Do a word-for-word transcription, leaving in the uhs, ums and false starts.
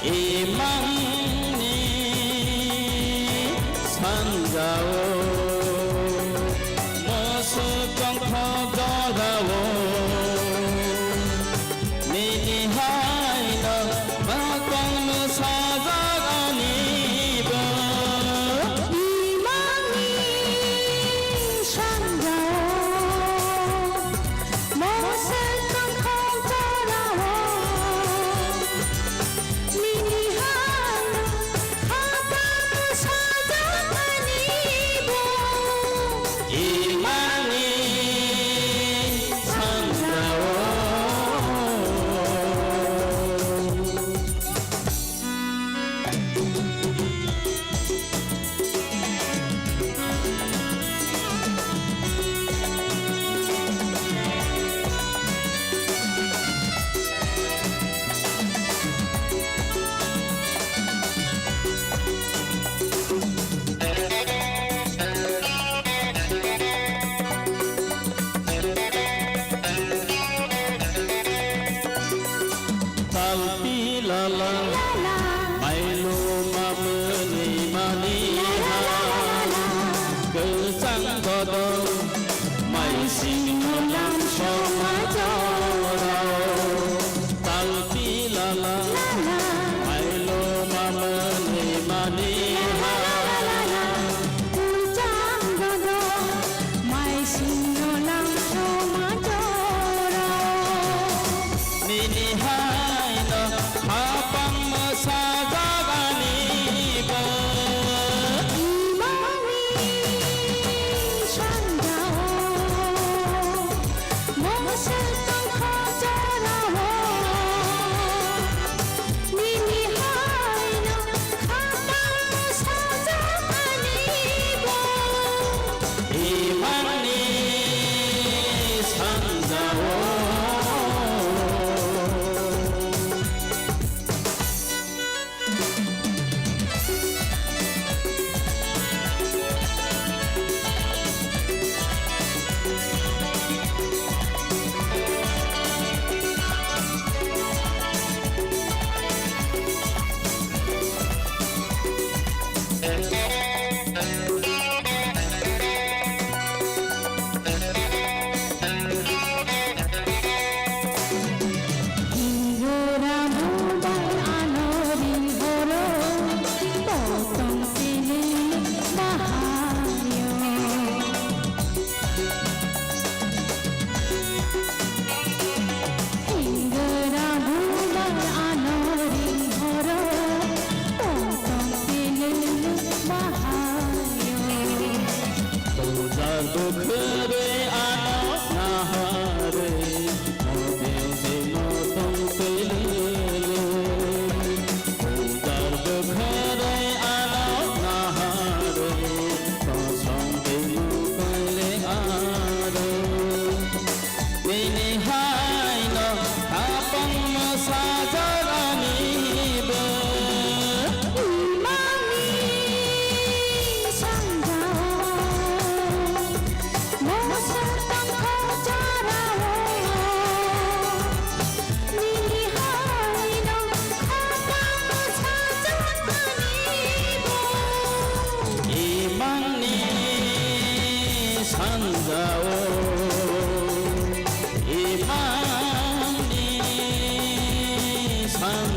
Imangni sanjao, musuk tongthok jorao, nini haino bakong sajak ani bo. Imangni sanjao, musuk tongthok jorao, nini haino khapang sajakmani bo. Imangni sanjao. Talpi lala, mailu mamuni mani ha. Kwchang dodol, maising no lam soma jorao. Talpi lala, mailu mamuni mani ha. Kwchang dodol, maising no lam soma jorao. Nini haino khapang sajak ani bo. Imangni sanjao, musuk tongthok jorao, nini haino khapang sajak ani bo. Imangni sanjao. Hingra bubai ano ring horo, potong tini bahayo. Hingra bubai ano ring horo, potong tini bahayo. Puja dukh re ano nahare, mobil de motong pelele. Puja dukh re ano nahare, kosong de mokole are. Nini haino khapang sajak ani bo. Imangni sanjao, musuk tongthok jorao, nini haino khapang sajak ani bo. Imangni sanjao, imangni san